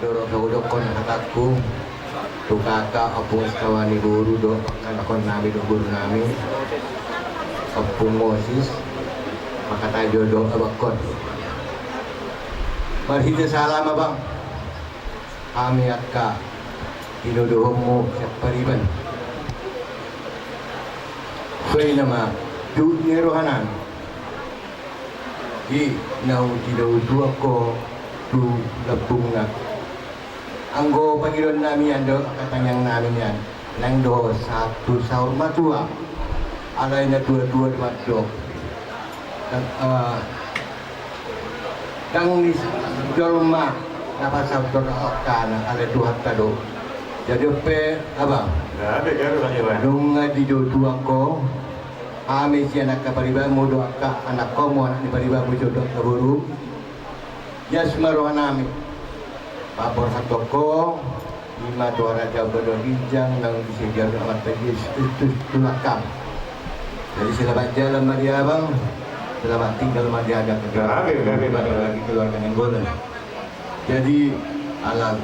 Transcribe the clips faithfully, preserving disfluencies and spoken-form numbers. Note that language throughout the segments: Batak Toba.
Dorong sahudokkon hatangku tu kakak, ompung sekawan ni boru dohot pangkanakhon nami dohot boru nami, ompung Mosis, mangkatai jo dohot abangkon. Marhite salam abang, hami angka tinodohonmu sian pariban. Suai nama tu ni rohanami. Di naung tinodohon ho tu lambungna. Anggo pangidoan nami an do, angka tangiang nami an, naeng do sahat tu saur matua. Alai na tua-tua do mandok. Dan, eh, dang ni jolma na pasaut do angkana, alai Tuhanta do. Jadi pe abang. Nunga didohot ho. Hami sian angka paribanmu dohot angka anakkonmu, anak ni paribanmu, dohot angka boru. Ias ma rohanami. Paborhathon ho, ima tu harajaon, badan ginjang, naung disediahon Amanta Jesus Kristus tu nangkam. Jadi selamat jalan ma di abang, selamat tinggal ma di abang. Gabe, gabe, gabe. Lagi keluarga Nainggolan. Jadi ala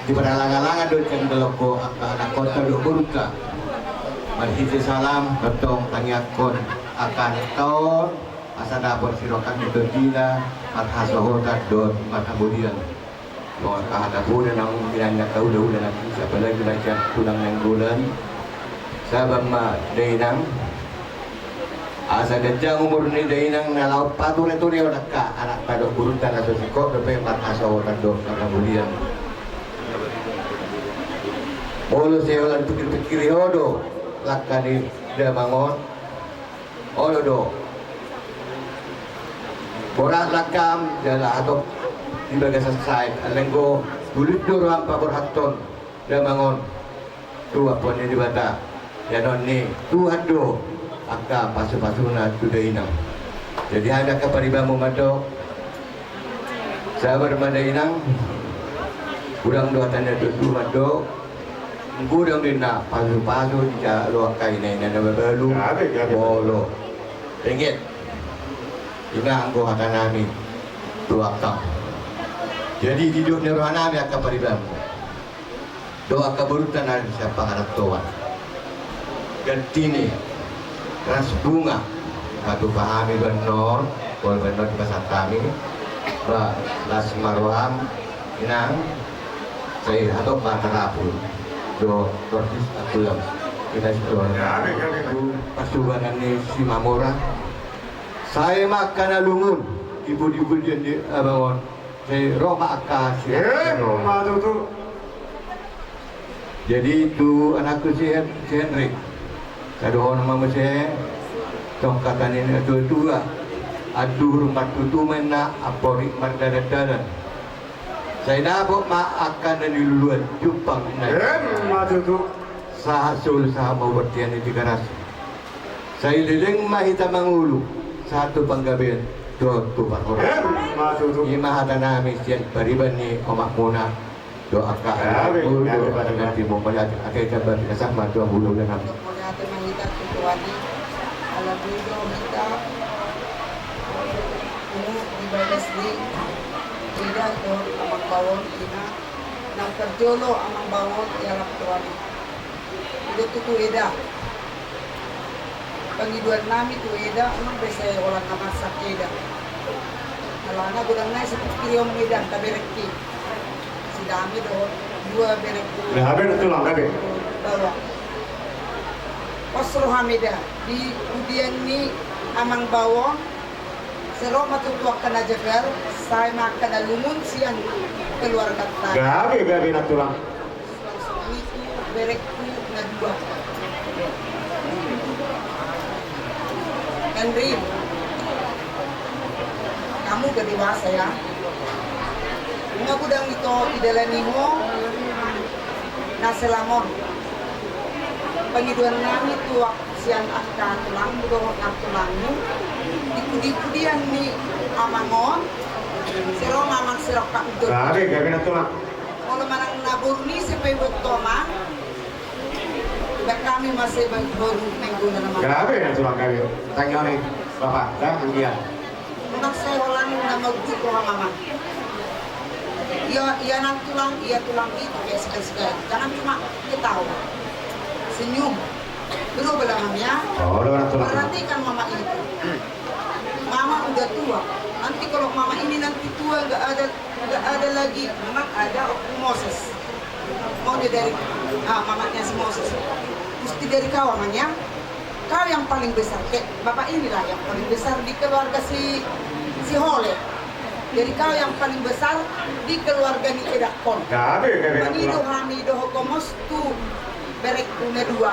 di paralanglangan do sian dolok ho angka anakkonta dohot borunta. Marhite salam, tongtong tangiangkon angka anakta on, asa dapot sirongkap ni tondina, marhasohotan dohot marhamulian. Molo angka hata poda naung nian angka hulahula nangkin, apalagi na sian tulang Nainggolan. Sabar ma dainang. Asa ganjang umur ni dainang na laho patureturehon angka anakta dohot borunta na so singkop dope marhasohotan dohot marhamulian. Molo sai holan pikir-pikiri ho do langka ni damang on, olo do. Borat langkam jala hatop di bagasan sahit, alai anggo tulit do roham paborhathon damang on tu ampuan ni Debata. Ianon ni Tuhan do angka pasupasuna tu dainang. Jadi hami angka paribanmu mandok, sabar ma dainang. Godang do hata ni na tuatua mandok, godang do ninna pasupasu di jalo angka ina-ina na mabalu. Gabe, gabe. Molo benget, ima anggo hata nami tu angkang. Jadi didok ni roha nami angka paribanmu dohot angka borunta na sian pangarantoan. Ganti ni las bunga, patupa hami banon, molo banon dipasahat hami, ba las ma roham inang, sai hatop ma tarapul dohot tortis angkulam. Ina si roha nami tu pasubanan ni Simamora. Sai ma angka na lungun di pudi-pudian ni abang on. Sai ro ma angka si... Eh, ro ma tutu. Jadi tu anakku si Hen-, si Henry, sai dohonon ma muse, tong hata ni na tuatua, anduhur martutu ma inna, amporik mardalan-dalan. Sai dapot ma angka na niluluan jumpang na... Eh, ma tutu. Sahat solu sahat ma bortian ni Tigaras. Sai leleng ma hita mangolu sahat tu panggabean dohot tu parhorasan. Ima hata nami sian pariban ni omakmuna dohot angka anakmu dohot panggantimu. Mauliate ma hita tu hulahula nami. Mauliate ma hita tu Tuhan i ala boi do hita unuk di bagas ni eda dohot amangboru on, ina nang parjolo amangboru on di alam Tuhan i. Ido tutu eda. Pangidoan nami tu eda, nang be sai holan na marsak eda. Alana godang nai sipikiri on eda, angka berengki. Si Dame dohot dua berengku. Eda, Dame dohot tulang, Dame. Baoa. Pos roham eda, di pudian ni amangboru on, sai ro ma tutu angka na jagal, sai ma angka na lungun sian keluarganta. Gabe, gabe na tulang. Suang songon i tu berengku na dua. Henry, kamu udah dewasa ya. Nunga godang ito didalani ho na selama on. Pangidoan nami tu sian angka tulangmu dohot nang tulangmu, di pudi-pudian ni amang on, sai ro ma amang sirongkap ni tondina. Gabe, gabe na tulang. Molo manang na boru ni ise pe iboto amang, iba hami ma sai boru Nainggolan amang. Gabe na tulang, gabe. Tangiang ni bapa, dah, anggiat. Unang sai holan na maudut roham amang. I Iya, iya, Nang Tulang, iya, Tulang, itu kayak sekali-sekali. Jangan cuma ketawa, senyum. Dulu belamanya, oh, udah, Nang Tulang. Perhatikan mama ini. Mama udah tua. Nanti kalau mama ini nanti tua, nggak ada, nggak ada lagi. Memang ada Om Moses. Maunya dari, ah, mamanya si Moses. Mesti dari kau, Mang, ya. Kau yang paling besar, kayak bapak inilah yang paling besar di keluarga si, si Hole. Jadi kau yang paling besar di keluarga ni Edakkon. Gabe, gabe. Mangido hami dohot gomos tu berekku na dua.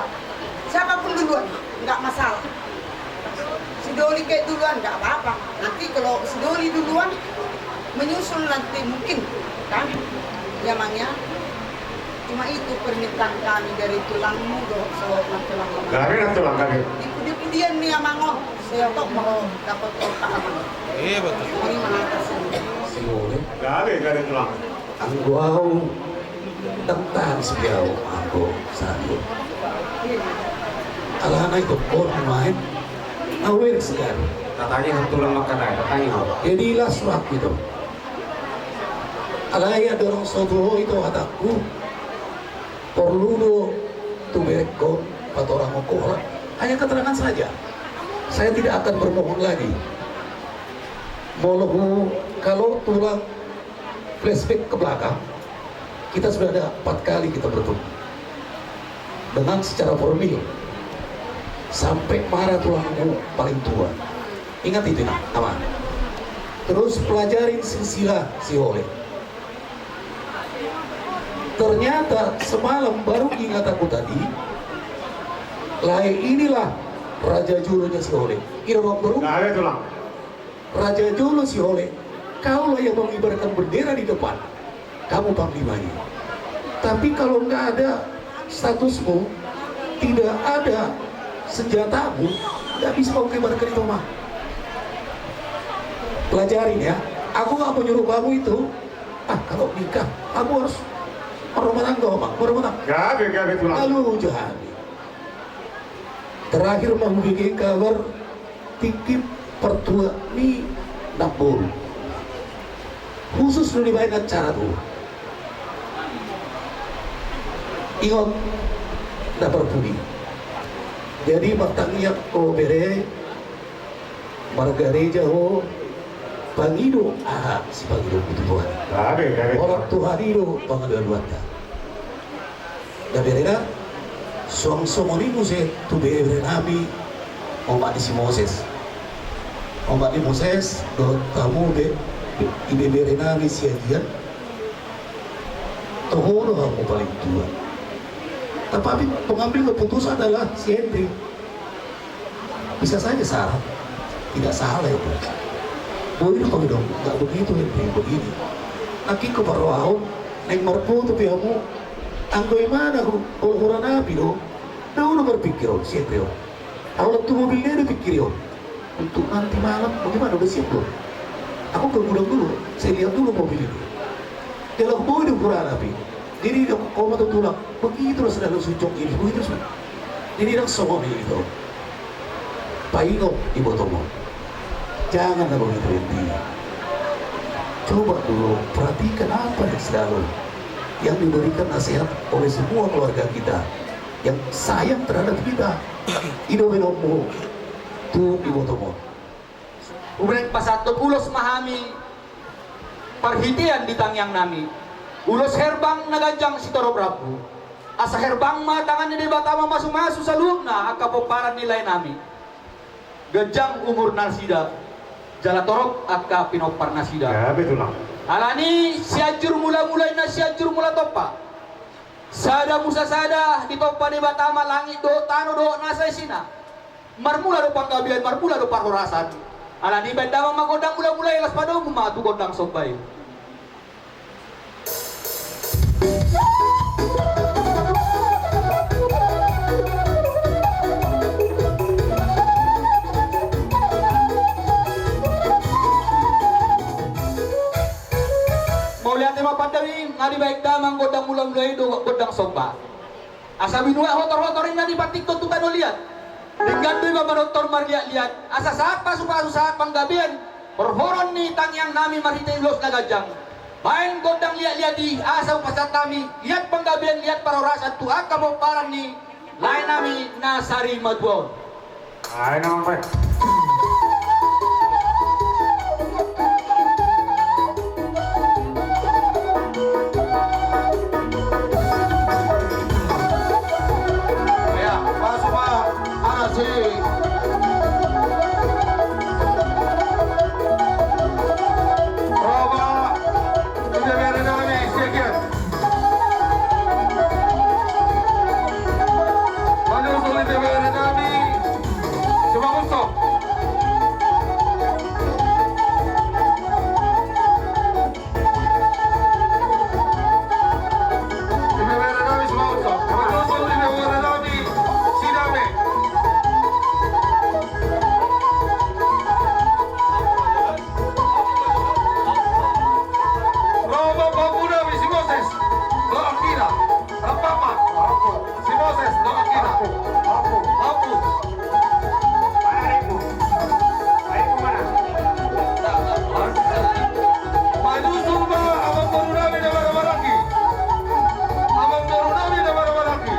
Siapapun duluan, nggak masalah. Si Doli kayak duluan, nggak apa-apa. Nanti kalau si Doli duluan, menyusul nanti mungkin, kan? Ya, Mang, ya. Cuma itu permintaan kami dari tulangmu, dohot so, Nang Tulang. Gabe, Nang Tulang, gabe. Di pudi-pudian ni Amang on, saya tok mau dapat otak, Amang. Iya, betul. Ini mengatas ini. Gabe, gabe, Tulang. Anggo au, dang tahan sude au, anggo sadia. Alana i tongkon main, aware segar. Tatangihon, Tulang, makana i, tatangihon. Jadi las waktu itu. Alai adong so tuho itu hatangku, porlu do tu berekku patorang ho holan. Hanya keterangan saja. Saya tidak akan berbohong lagi. Molo hu, kalau Tulang flashback ke belakang, kita sudah ada empat kali kita bertemu dengan secara formil. Sampai marah tulangmu paling tua. Ingat itu, nah, aman. Terus pelajarin silsilah si Hole. Ternyata semalam baru ingat aku tadi, lae inilah raja jolonya si Hole. Ira, Bang, baru. Nah, ada, Tulang. Raja jolo si Hole, kaulah yang mengibarkan bendera di depan. Kamu panglimanya. Tapi kalau nggak ada statusmu, tidak ada senjatamu, nggak bisa kau kibarkan itu, Mang. Pelajarin ya. Aku nggak mau nyuruh kamu itu. Ah, kalau nikah, kamu harus berumah tangga, Mang. Berumah tangga. Gabe, gabe, Tulang. Lalu jadi. Terakhir ma hubege kabar tingki partua ni namboru. Khusus do dibaen acara tu. Ingot na parpudi. Jadi martangiang ho bere, margareja ho, pangido aha sipangidomu tu Tuhan. Gabe, gabe. Holan Tuhan i do pangalualuanta. Gabe, berena, suang songon i muse tu beberenami, omak ni si Moses. Omak ni Moses dohot hamu be, ibeberenami si Ajian. Toho do hamu paling tua. Tapi pengambil keputusan adalah si Henry. Bisa saja salah. Tidak salah itu. Boi do pangidok, nggak begitu, Henry, begini. Nangkin huparrohahon, naeng marfoto pe hamu, anggo imana hu, olo huranapi do, dao do marpikir on si Henry on. Ahu lan tu mobil na i do pikiri on. Untuk nanti malam bagaimana, udah siap belum? Aku ke gudang dulu, saya lihat dulu mobil ini. Jala boi do huranapi. Jadi didok ho ma tu tulang, begitulah selalu sucok ini, begitu sudah. Jadi dang songon i do. Paingot ibotom on. Jangan na begitu, Henry. Coba dulu perhatikan apa yang selalu yang diberikan nasihat oleh semua keluarga kita yang sayang terhadap kita. I do baenonmu tu ibotom on. Umbahen pasahathon ulos ma hami parhitean di tangiangnami. Ulos herbang na ganjang sitorop rambu. Asa herbang ma tangan ni Debata mamasumasu saluhutna angka pomparan ni laenami. Ganjang umurnasida, jala torop angka pinomparnasida. Ya, betul, Bang. Alani Sianjur Mulamula, inna Sianjur Mulatompa. Sada muse sada ditompa Debata ma langit dohot tano dohot nasa isina. Marmula do panggabean, marmula do parhorasan. Alani i baen damang ma gondang mulamula i, laos padomu ma tu gondang somba i. Mauliate ma pandawi, nga dibaen damang gondang mulamula i dohot gondang somba. Asa binuat hotorhotor inna dipantikhon tu tano liat. Denggan do iba manortor marliatliat. Asa sahat pasupasu, sahat panggabean. Horhoron ni tangiangnami marhite ulos na ganjang. Baen gondang liat-liat i, asa hupasahat hami liat panggabean, liat parhorasan tu angka pomparan ni lae nami na sarimatua on. Ai nama pe. Ya, pasu ma, anak si. Roba. Ibebere nami, sekian. Manyusul ibebere nami, Simangunsong. Ibebere nami, Simangunsong. Manyusul ibebere nami, Sidame. Roba pamuna mi si Moses, dohot anggina, rap ma. Si Moses, dohot anggina. Apu. Manyusul ma amangboru nami na marhahamaranggi. Amangboru nami na marhahamaranggi.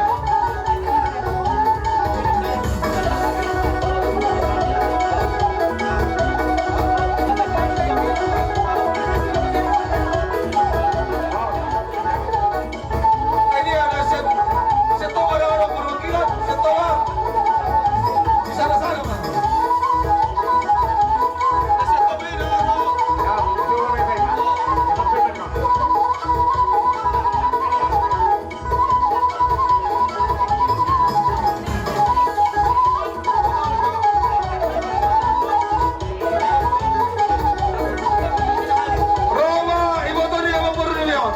Roba iboto ni amangboru nami on.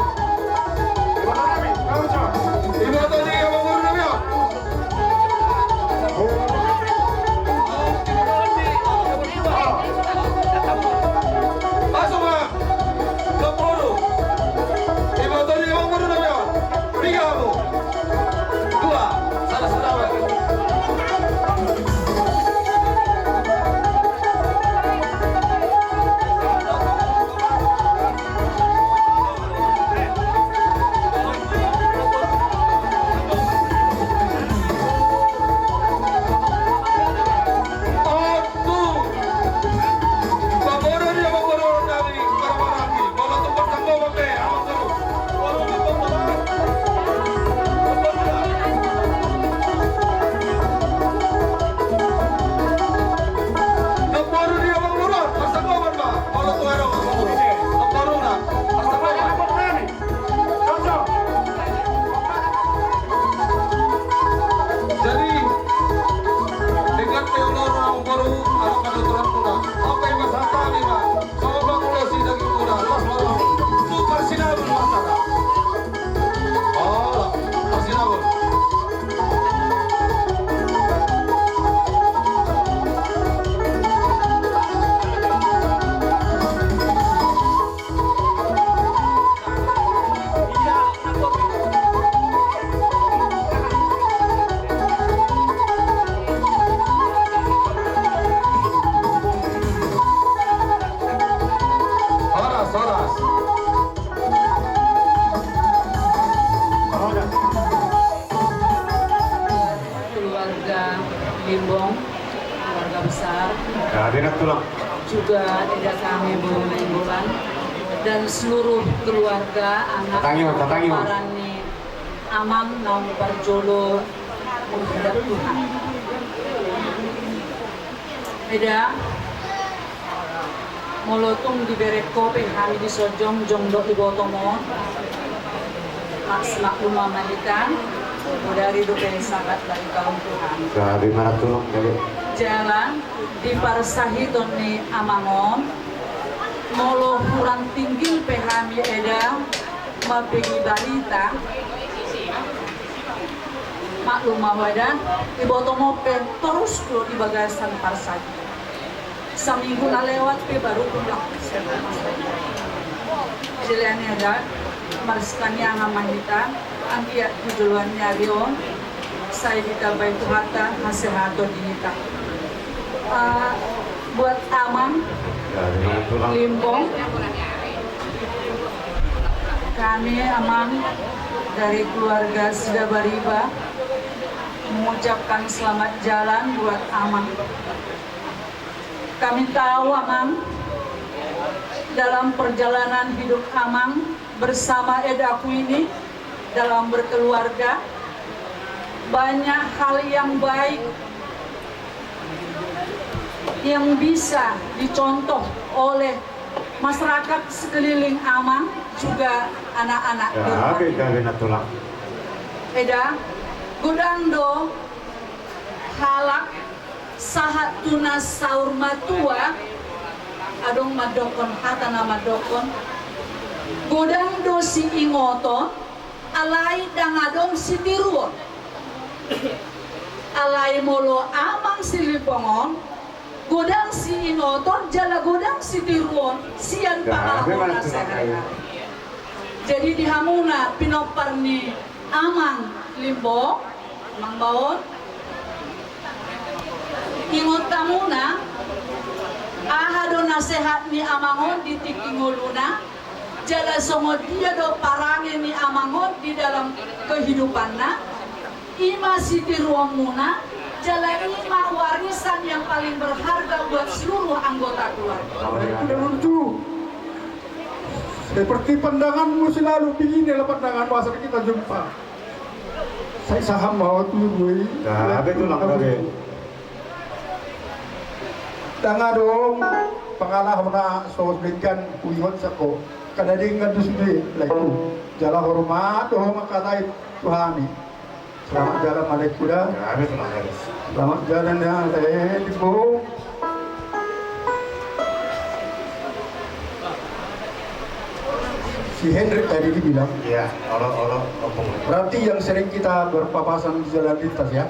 Iboto ni amangboru nami on. Pasu ma. Amangboru. Iboto ni amangboru nami on. Piga hamu? Dua. Salah saudara. Jadi, dengan teolor orang baru, anak pada tulang muda. Apa yang masa kami, Pak? Sama Bang Ulo si daging muda, los malam. Tukar sinabul, Mas, Kakak. Oh, los sinabul. Horas, horas. Keluarga Limbong, keluarga besar. Ya, dia nak tulang. Juga eda kami Boru Nainggolan dan seluruh keluarga, anak, tatangio, tatangio, pomparan ni amang naung parjolo menghadap Tuhan. Eda, molo tung dibereng ho pe hami dison jongjong dohot ibotom on, maksimal uma ma hita, bodari dope sahat barita on tu hami. Gabe ma na tulang, gabe. Jala di parsahiton ni amang on, molo hurang tinggil pe hami eda mambege barita, maklum ma ho eda, ibotom on pe torus do di bagasan parsahit. Saminggu na lewat pe baru pulang. Jadi eda, marsitangiangan ma hita, anggiat tu joloan ni ari on, sai ditambai Tuhanta hasehaton di hita. Ah, buat amang, ya, dengan tulang. Limbong. Kami, Amang, dari keluarga Sidabariba, mengucapkan selamat jalan buat Amang. Kami tahu, Amang, dalam perjalanan hidup Amang bersama edaku ini, dalam berkeluarga, banyak hal yang baik yang bisa dicontoh oleh masyarakat sekeliling Amang, juga anak-anak di rumah. Eda, godang do halak sahat tu na saur matua, adong mandokkon hata na mandokkon, godang do siingoton, alai ndang adong sitiruon. Alai molo Amang Silimpong on, godang siingoton jala godang sitiruon sian pangalaho na sahari-hari. Jadi di hamuna pinompar ni Amang Limbong, Amang Baon, ingot hamuna aha do nasehat ni Amang on di tingki ngoluna, jala songon dia do parange ni Amang on di dalam kehidupanna. I ma sitiruonmuna, jala i ma warisan yang paling berharga buat seluruh anggota keluarga. Udah runtuh. Seperti pandanganmu selalu beginilah pandanganmu asal kita jumpa. Sai saham mau tu gue. Nah, betul lah, betul. Ndang adong pangalaho na so denggan huingot sako. Kada denggan do sude, laiku. Jala hormat do ho mangkatai tu hami. Selamat jalan, Malek Kuda. Ya, betul, Malek. Selamat jalan ya, eh, Limbong. Si Hendrik tadi dibilang. Iya, olo, olo, ompung. Berarti yang sering kita berpapasan di jalan lintas ya.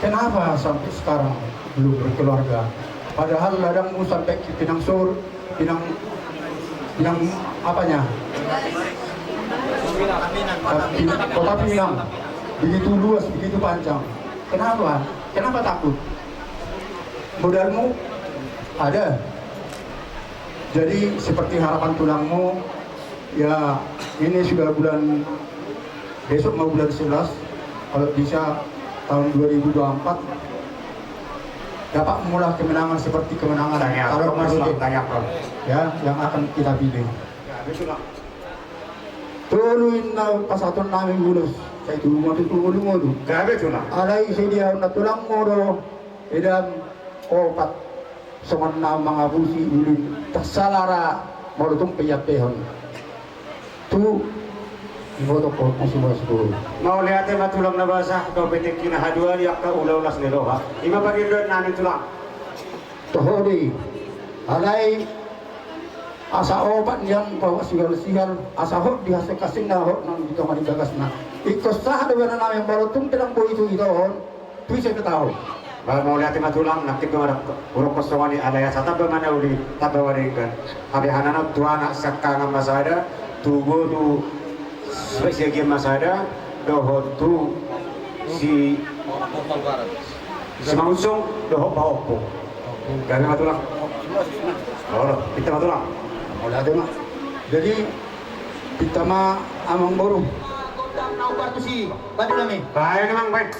Kenapa sampai sekarang belum berkeluarga? Padahal ladangmu sampai ke Pinang Sur, Pinang, Pinang apanya? Pinang, Kota Pinang. Begitu luas, begitu panjang. Kenapa? Kenapa takut? Modalmu ada. Jadi seperti harapan tulangmu, ya, ini sudah bulan, besok mau bulan sebelas, kalau bisa tahun dua ribu dua puluh empat dapat meraih kemenangan seperti kemenangan calon presiden, ya, yang akan kita pilih. Tolu inna pasahaton nami ulos, sai tu rumah tu ngolu-ngolu. Gabe tulang. Alai sai dia na tulangmu do, edam opat. Songon na mangabusi ulun tarsala ra molo tung pe iampehon. Tu iboto ko na sumua suguru. Mauliate ma tulang na basa, dope tingki na haduan i angka ulaolas ni roha. I ma pangidoan nami tulang. Toho do i. Alai asa opat nian pahuas sihal-sihal, asa hot di haseng-hasengna, hot nang di tonga ni bagasna. Ingkon sahat do bana nami molo tung pe ndang boi tu ito on. Tuise pe tahu. Ba, mauliate ma tulang, nangkin do mada hurang kosongan i, alai asa tamba ma na uli, tamba ma denggan. Hape hanana tu anak siangkangan ma sada, tu boru siagian ma sada, dohot tu si, si Mangunsung, dohot pahompu. Gabe ma tulang. Olo, pinta ma tulang. Mauliate ma. Jadi, pinta ma amang boru. Gondang na ubar tusi, badu nami. Baen, amang, baen.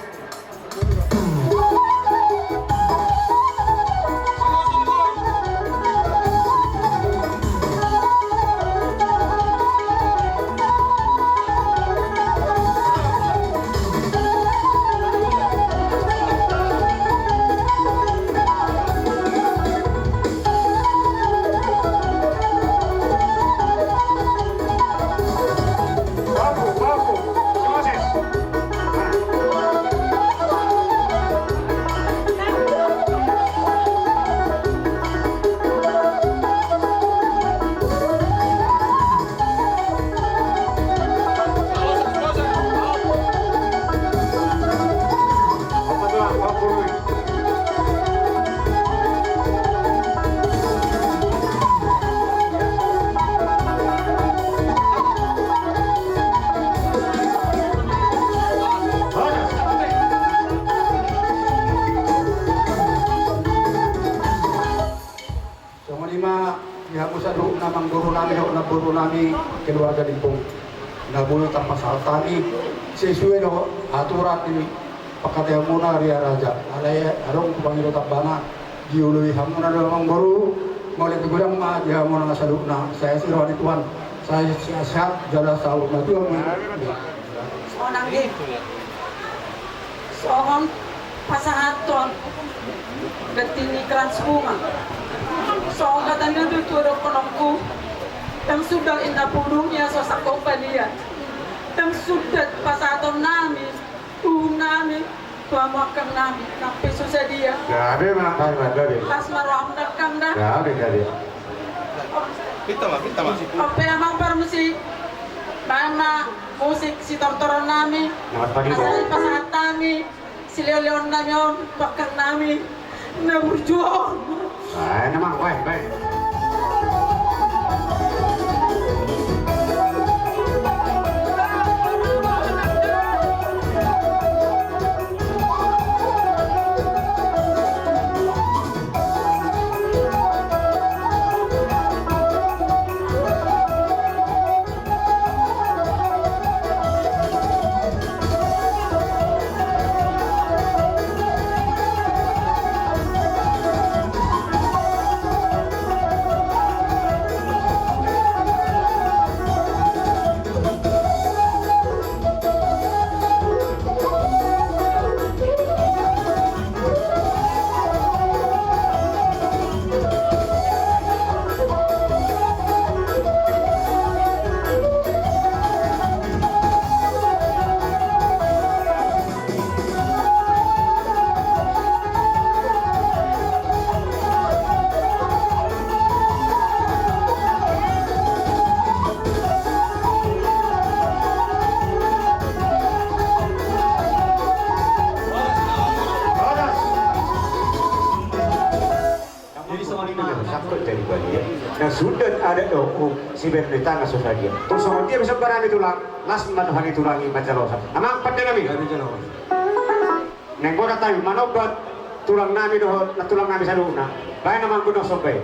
nami keluarga Limbong. Na boi tarpasahat hami sesuai do aturan ni pangkataion muna Ria Raja. Alai adong tu pangido tambana dioloi hamuna do amangboru, mauliate godang ma di hamuna na saluhutna. Sai asi roha ni Tuhan, sai sehat-sehat jala saur matua. Sonang i. Songon pasahaton ganti ni krans bunga. Songon hata ni natuatua dohononku, ndang suda inna pudung ia so sangkop balian. Ndang suda pasahaton nami, uhum nami, tu hamu angkang nami, nang pe so sadia. Gabe ma, gabe, gabe. Las ma roham angkang da. Gabe, gabe. Pinta ma, pinta ma. Ope amang parmusik. Baen ma musik sitortoron nami. Asa dipasahat hami silehonlehon nami on tu angkang nami na burju on. Baen amang, baen, baen. Jadi songon i ma. Sangkut jadi balian. Na suda adat dohot siberni tangan so sadia. Tung songon dia bisa barani tulang, las ma roha ni tulang i manjalosa. Amang pande nami. Naeng godang hami manobat tulang nami dohot nantulang nami saluhutna. Baen amang godang somba i.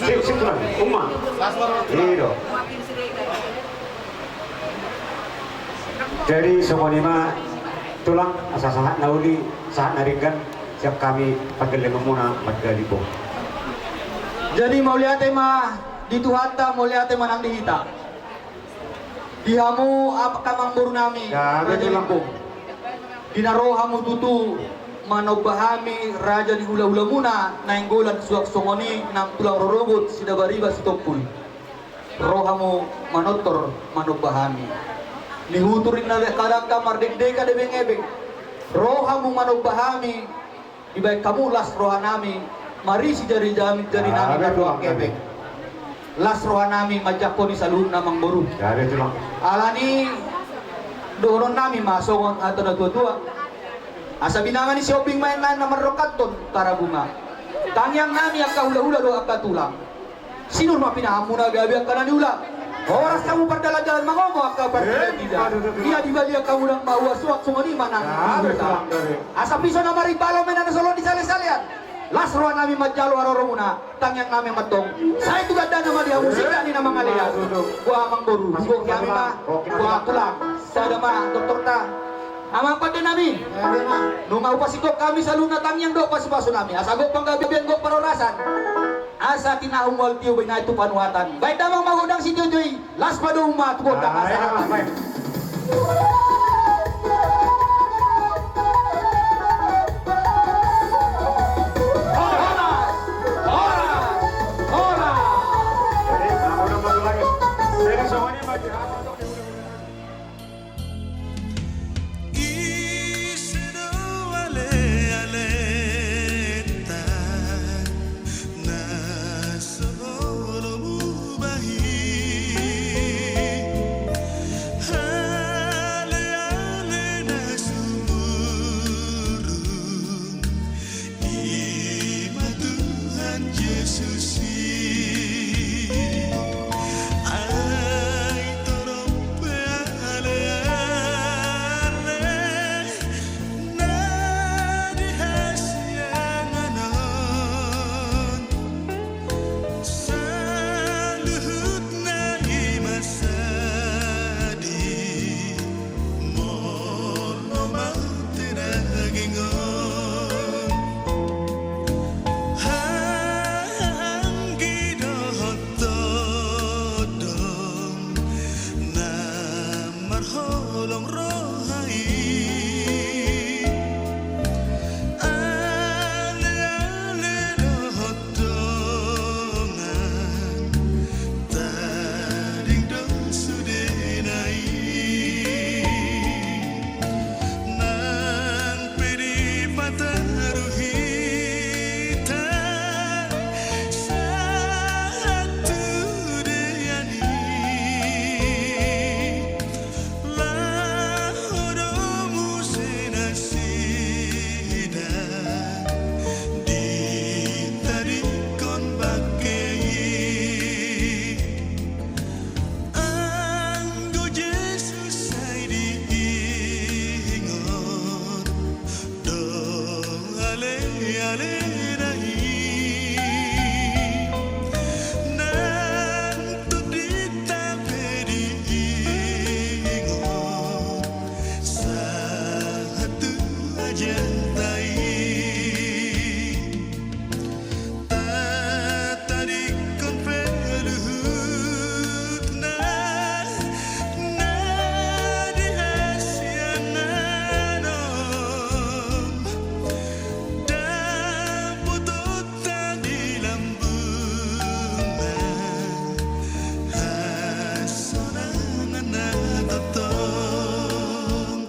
Sip, sip, tulang. Uma. Iya. Jadi songon i ma Tulang, asa sahat na uli, sahat na denggan, sian hami panggalengonmuna, panggalibong. Jadi mauliate ma di Tuhanta, mauliate ma nang di hita. Di hamu angka amangboru nami, ya, raja betul, ni Limbong. Di na ro hamu tutu manomba hami raja ni hulahulamuna, nainggolan suang songon i nang tulang rorobot, sidabariba sitompul. Ro hamu manortor manomba hami. Nihutur inna kadangka mardekdeka de bengebeng. Ro hamu manomba hami, dibaen hamu las roha nami, marisi jari jami, jari nami, ah, betul, marroha kepeng. Las roha nami manjangkon i saluhutna amangboru. Ya, betul, Bang. Alani dohonon nami ma songon hata na tuatua. Asa binanga ni Sihombing ma inna na marrongkanton Tarabunga. Tangiang nami angka hulahula dohot angka tulang. Sinur ma pinahanmuna gabe angka na niula. Horas hamu pardalandalan mangomo angka partida-tida. Eh, aduh, aduh, aduh. Ia dibalian hamu nang maua suang songon i ma nang di huta. Asa piso na marimbalo ma inna na so loas ni salesalean. Las roha nami manjalo haroromuna, tangiang nami ma antong. Sai tu gandana ma di hamu, eh, sindak ni na mangalean. Aduh, aduh. Boha amangboru, boha hami ma, boha tulang. Sada ma doktorta. Amang pande nami. Nunga hupasingkop hami saluhutna tangiang dohot pasupasu nami. Asa gok panggabean, gok parhorasan. Asa tinahu mual tio, binahen tu panuhatan. Baen damang ma gondang sitiotio i, laos padomu ma tu gondang, ah, asa, ya, baik. Horas! Horas! Horas! Jadi, udah masuk lagi. Jadi, semuanya bagi apa? Ise do alealeta na so olo mubahen, aleale na sumurung. I ma Tuhan Jesus i. Ai torop pe aleale na di hasiangan on, saluhutna i ma sadi. Molo mate daging on, anggi dohot tondong na marholong roha i. Aleale dohot dongan, tading do sudena i. Nang pe dipataru hita sahat tu dean i, laho do muse nasida ditadingkon bangke i. Anggo Jesus sai diingot do alealena i, nang tondinta pe diingot sahat tu ajanta i. Tatadingkon pe luhutna na di hasiangan on, dapotonta di lambungna hasonangan na tongtong.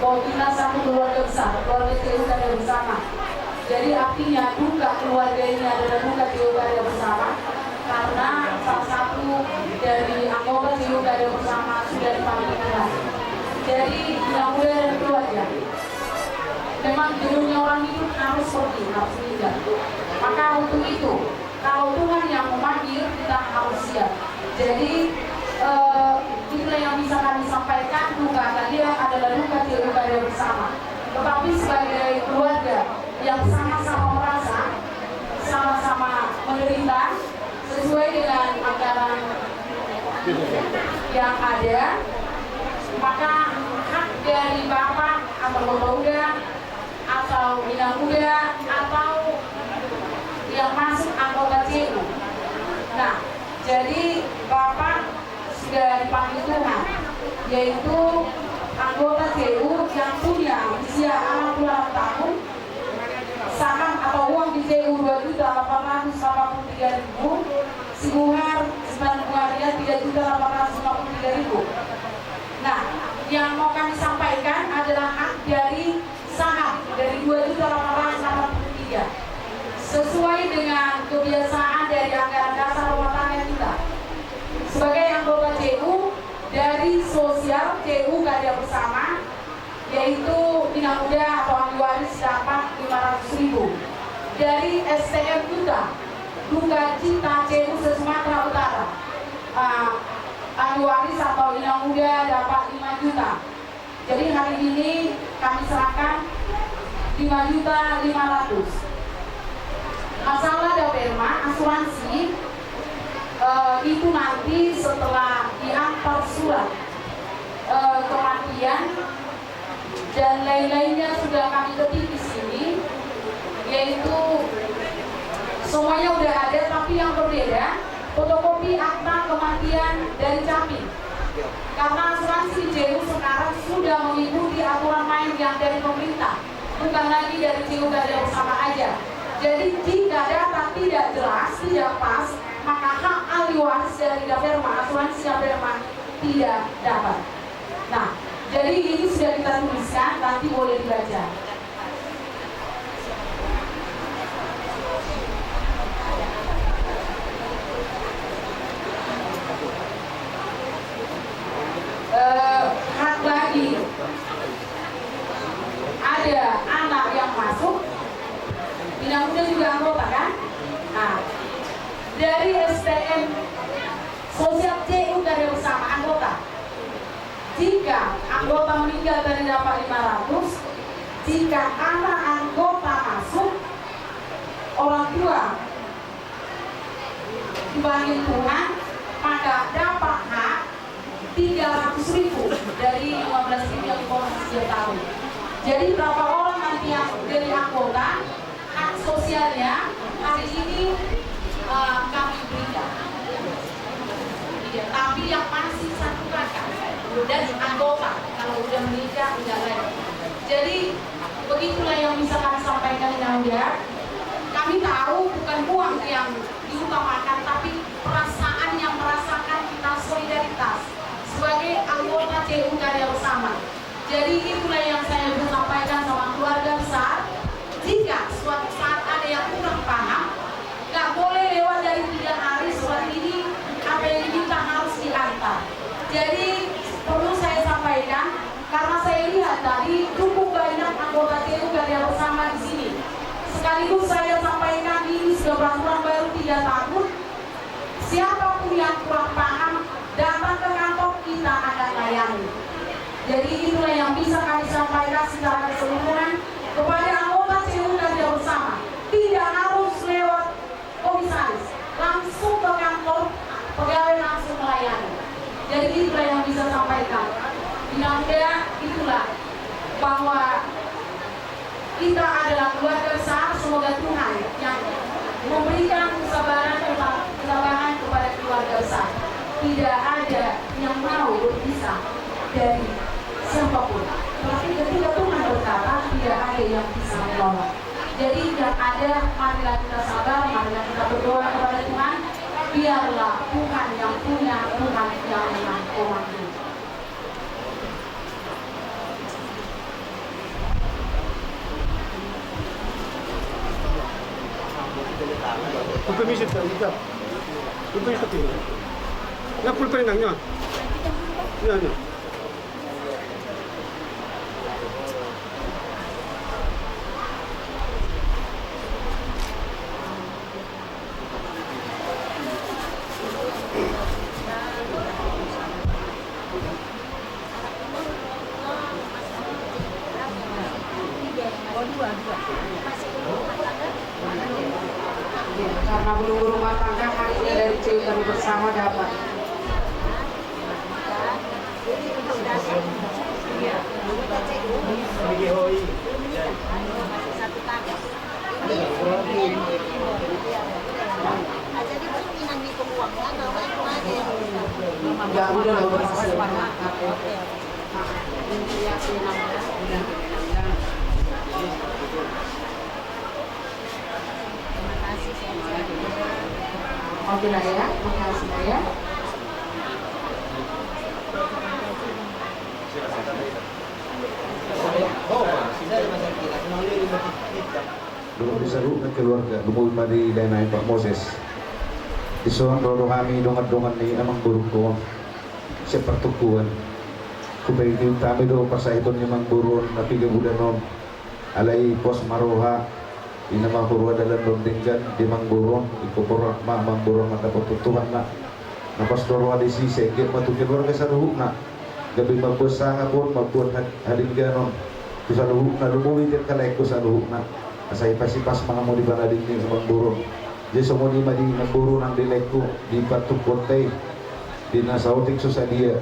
Kita satu keluarga besar, keluarga C U Karya Bersama. Jadi artinya duka keluarga ini adalah duka C U Karya Bersama karena salah satu dari anggota C U Karya Bersama sudah dipanggil Tuhan. Jadi tidak boleh keluarga. Memang jenuhnya orang hidup harus pergi, harus meninggal. Maka untuk itu, kalau Tuhan yang memanggil, kita harus siap. Jadi, eh, itulah yang bisa kami sampaikan. Duka kalian adalah duka C U Karya Bersama. Tetapi sebagai keluarga yang sama-sama merasa, sama-sama menderita, sesuai dengan anggaran yang ada, maka hak dari bapak atau bapak uda atau inang uda atau yang masuk anggota C U. Nah, jadi bapak sudah dipanggil Tuhan, yaitu anggota C U yang punya usia enam puluh enam tahun, saham atau uang di C U dua juta delapan ratus delapan puluh tiga ribu, si Buhar, si Buhar ya tiga juta delapan ratus lima puluh tiga ribu. Nah, yang mau kami sampaikan adalah hak dari saham dari dua juta delapan ratus delapan puluh tiga, sesuai dengan kebiasaan dari anggaran dasar rumah tangga kita. Sebagai anggota C U dari sosial C U Karya Bersama, yaitu inang uda atau ahli waris dapat lima ratus ribu. Dari S T M Duta, Duka Cita C U se-Sumatera Utara, ah, ahli waris atau inang uda dapat lima juta. Jadi hari ini kami serahkan lima juta lima ratus. Masalah Daperma, asuransi, eh, itu nanti setelah diantar surat, eh, kematian dan lain-lainnya sudah kami ketik di sini, yaitu semuanya udah ada, tapi yang berbeda fotokopi akta kematian dari Capil. Karena asuransi C U sekarang sudah mengikuti aturan main yang dari pemerintah, bukan lagi dari C U Karya Bersama aja. Jadi jika data tidak jelas, tidak pas, maka hak ahli waris dari Daperma, asuransi Daperma tidak dapat. Nah, jadi ini sudah kita tuliskan, nanti boleh dibaca. Eh, hak lagi. Ada anak yang masuk, inang uda juga anggota kan? Nah, dari S T M Sosial C U Karya Bersama anggota. Jika anggota meninggal tadi dapat lima ratus, jika anak anggota masuk, orang tua dipanggil Tuhan, maka dapat hak tiga ratus ribu dari lima belas ribu yang diproses setiap tahun. Jadi berapa orang nanti yang jadi anggota, hak sosialnya hari ini, eh, kami berikan. Iya, tapi yang masih satu kakak dan anggota, kalau udah menikah, enggak lagi. Jadi begitulah yang bisa kami sampaikan, Inang Uda. Kami tahu bukan uang yang diutamakan, tapi perasaan yang merasakan kita solidaritas sebagai anggota C U Karya Bersama. Jadi itulah yang saya bisa sampaikan sama keluarga besar. Jika suatu saat ada yang kurang paham, nggak boleh lewat dari tiga hari surat ini, apa yang diminta harus diantar. Jadi perlu saya sampaikan, karena saya lihat tadi cukup banyak anggota C U Karya Bersama di sini. Sekaligus saya sampaikan, ini sudah peraturan baru tiga tahun. Siapapun yang kurang paham, datang ke kantor, kita akan layani. Jadi itulah yang bisa kami sampaikan secara keseluruhan kepada anggota C U Karya Bersama. Tidak harus lewat komisaris, langsung ke kantor, pegawai langsung melayani. Jadi itulah yang bisa sampaikan. Inang Uda, itulah bahwa kita adalah keluarga besar, semoga Tuhan yang memberikan kesabaran, keta-, ketabahan kepada keluarga besar. Tidak ada yang mau berpisah dari siapapun. Tapi ketika Tuhan berkata, tidak ada yang bisa menolak. Jadi yang ada, marilah kita sabar, marilah kita berdoa kepada Tuhan. Biarlah Tuhan yang punya, Tuhan yang memanggil. Bisa, bisa. Itu, itu, itu. Nggak, pulpen nang, nyo. Nyo, nyo. Karena belum berumah tangga, hari ini dari C U kami bersama dapat. Oke lah ya, makasih lah ya. Dohot di saluhutna keluarga, lumobi ma di lae nami Pak Moses. Dison ro do hami dongan-dongan ni amangborungkon sian partungkoan. Hupaihutihut hami do parsahiton ni amangboru on na piga bulan on. Alai pos ma roha, i na ma huroha dalan do denggan di amangboru on, ingkon borhat ma amangboru on mandapot tu Tuhan na. Na pos do roha disi, sai anggiat ma tu keluarga saluhutna. Gabe mamboan sangap on, mamboan had-, hadengganon tu saluhutna, lumobi di angka laengku saluhutna. Asa hipas-hipas ma hamu di pananding ni amangboru on. Jadi songon i ma di amangboru nang di laengku, di partungkoanta i, di na saotik so sadia,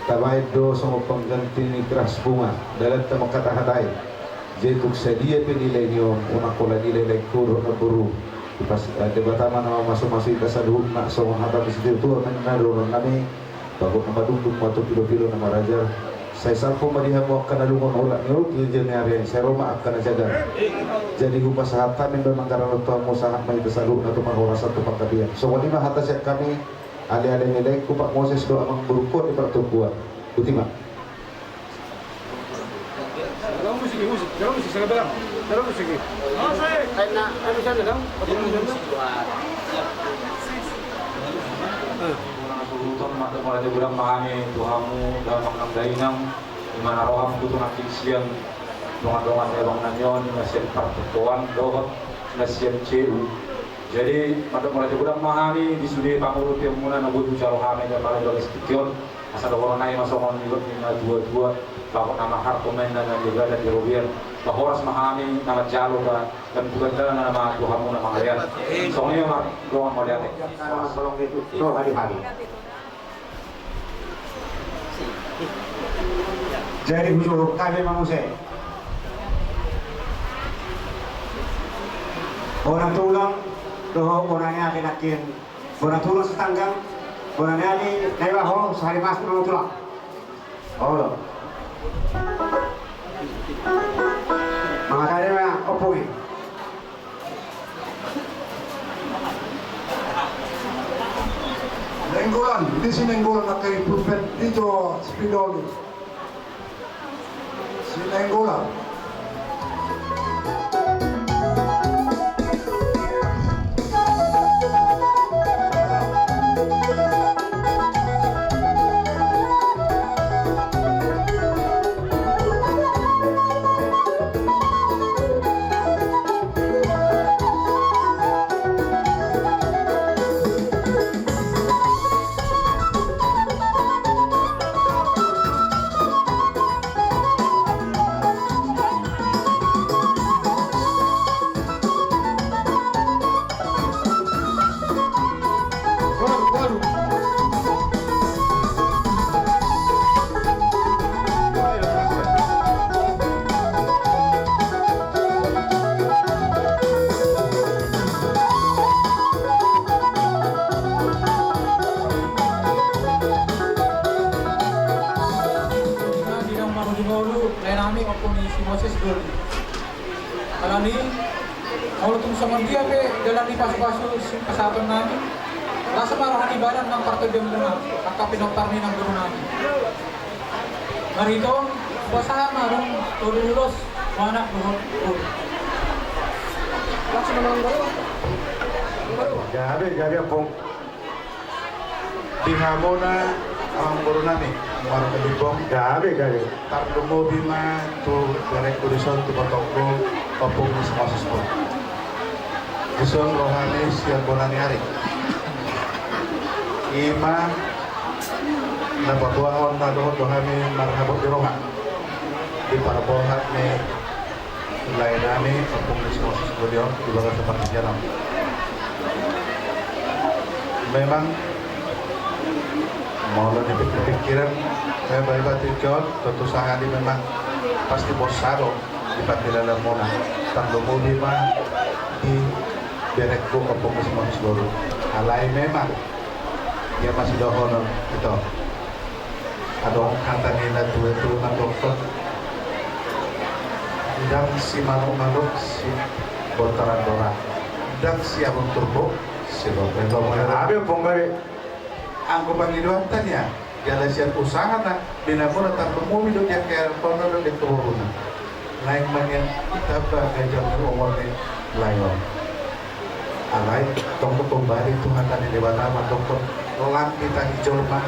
tabaen do songon pangganti ni keras bunga dalanta mangkatahatai. Jadi tung sadia pe nilai ni on, unang holan nilai laengku dohot namboru. Pas, eh, Debata ma na mamasumasu hita saluhutna, songon hata ni situatua ma ninna dohonon nami, bagot na madungdung ma tu pilopilo na marajar. Sai salpu ma di hamu angka na lungun olat ni on tu jae ni ari on, sai ro ma angka na jagar. Jadi hupasahat hami do nangkaran on tu hamu, sahat ma hita saluhutna tu parhorasan tu panggabean. Songon i ma hata sian hami, aleale ni laengku Pak Moses dohot amangborungkon di partungkoan. Botima. Dalam musik, musik, dalam musik, saya bilang, dalam musik. Kayak na, anu sana dong. Molo na sahuton, mandok mauliate godang ma hami tu hamu damang nang dainang, di mana roham tutu nangkin sian dongan-dongan ni abang nami on, na sian partungkoan dohot na sian C U. Jadi mandok mauliate godang ma hami di sude pangurupion muna na boi hujalo hami di apala di bagas tingki on. Asa dohonon nami ma songon nidok ni na tua-tua, bagot na maharto ma inna na di gadan di robean, ba horas ma hami na manjalo ba, dan bukan na ma tu hamu na mangalean. Songon i ma dongan mauliate. Horas. Jadi hujuhur hami ma muse. Bona tulang dohot bona ni ate nangkin. Bona tulang sitanggang, bona ni ate na iba ho sahali masuk nama tulang. Olo. Mangkatari ma ompung i. Nainggolan, di si Nainggolan na kari pulpen di jo spidol i. Si Nainggolan. Di na marujung ulu, lae nami ompung ni si Moses Dul. Alani, molo tung songon dia pe dalan ni pasupasu sian pasahaton nami, las ma roha ni badan nang partondion muna, angka pinompar ni namboru nami. Marhite on, hupasahat ma dung tolu ulos, tu anak dohot boru. Langsung nama namboru. Gabe, gabe, Ompung. Di hamuna, amangboru nami, marga Limbong. Gabe, gabe. Tarlumobi ma tu berengku dison, tu ibotongku, Ompung Nismosus Boru. Dison rohami sian bona ni ari. I ma na paboahon na dohot do hami marhabot di roha. Di parboahan ni lae nami, Ompung Nismosus Boru on, di bagasan partingkian on. Memang, molo dipikir-pikiran, memang iba tingki on, tontu sahali memang pasti borsa do di parkilalaan muna. Tarlumobi ma di berengku Ompung Nismosus Boru. Alai memang, ia masih dohonon, ito. Adong hata ni na tua-tua mandok, ndang simanuk-manuk sibontar andora, ndang siabong turbo silope. Gabe, Ompung, gabe. Anggo pangidoanta nia, jala sian usahana, binamuna tarlumobi do di angka ianakhonna dohot di angka boruna. Naeng ma nian tamba ganjang ni umur ni lae on. Alai, tong do kembali tu hata ni Debata mandokkon, lam ditahi jolma,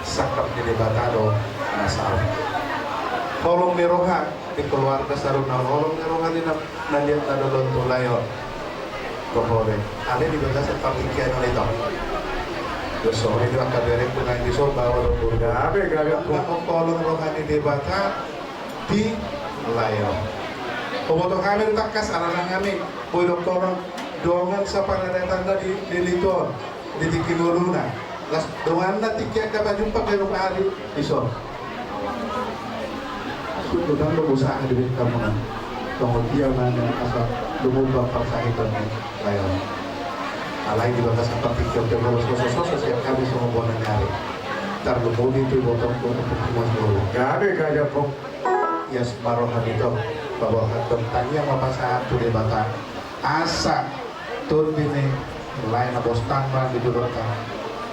sangkap ni Debata do na saut. Holong ni roha di keluarga saluhutna, holong ni roha ni na, na liat na lolo tu lae on. Tohore. Alai di bagasan partingkian on, ito. Songon i do angka berengku nang dison, baoa dohot boru. Gabe, gabe, Ompung. Holong roha ni Debata di lae on. Huboto hami do tangkas, ala nang hami boi dohonon, dongan saparadatanna di, di Litu on, di tingki ngoluna. Laos donganna tingki angka pajumpa ganup ari dison. Sungkun do usaha di hamuna. Songon dia manang asa lumumba parsahiton ni lae on. Alai di bagasan partingkian pe molo soso-soso sian hami songon bona ni ari. Tarlumobi tu ibotongku Ompung Nismosus Boru. Gabe, gabe, Ompung. Ias ma rohami, ito, paboahon tangiang ma pasahat tu Debata. Asa tondi ni lae na bostang ma di jolonta.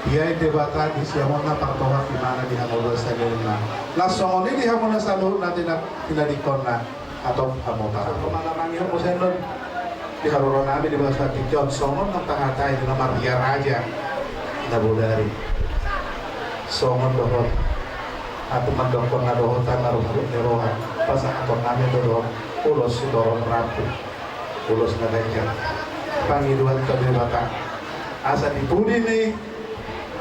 Diain Debata di siamunna partohar imana di hangoluan sahaliangna. Laos songon i di hamuna saluhutna tina, tinadingkonna. Hatop hamu tarlumobi. Manamangi hamu sendon. Di haroro nami di bagasan tingki on songon na tahatai di na marria raja na bodari. Songon dohot hata mandokkon na dohotan na ruhut ni roha, pasahaton nami do dohot ulos sitorop rambu, ulos na ganjang. Pangidoan tu Debata asa di pudi ni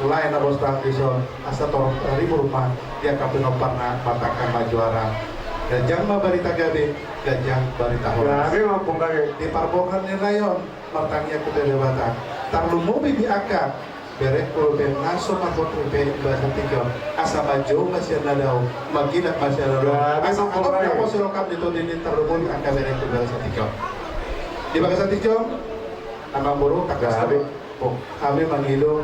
lae na bostang dison, asa torop taribur ma di angka pinomparna, martangkas ma juara. Ganjang ma barita gabe, ganjang barita horas. Gabe ma, Ompung, gabe. Di parboahan ni lae on, martangiang hita tu Debata. Tarlumobi di angka berengku dope na so marboru pe di bagasan tingki on, asa manjou ma sian na dao, mangginak ma sian na dao. Gabe, Ompung, gabe. Asa hatop ma sian on di tondi ni, tarlumobi angka berengku di bagasan tingki on. Di bagasan tingki on, amangboru, tangkas. Gabe. Hami mangido,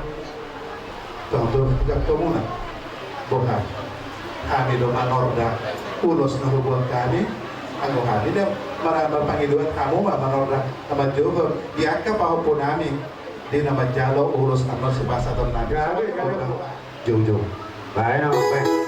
tong do jangkomuna. Boha, hami do manorda ulos na huboan hami. Anggo hami do marpangidoan, hamu ma manorda na manjou di angka pahompu nami di na manjalo ulos annon sipasahaton nami. Gabe, gabe. Joujou. Baen, baen.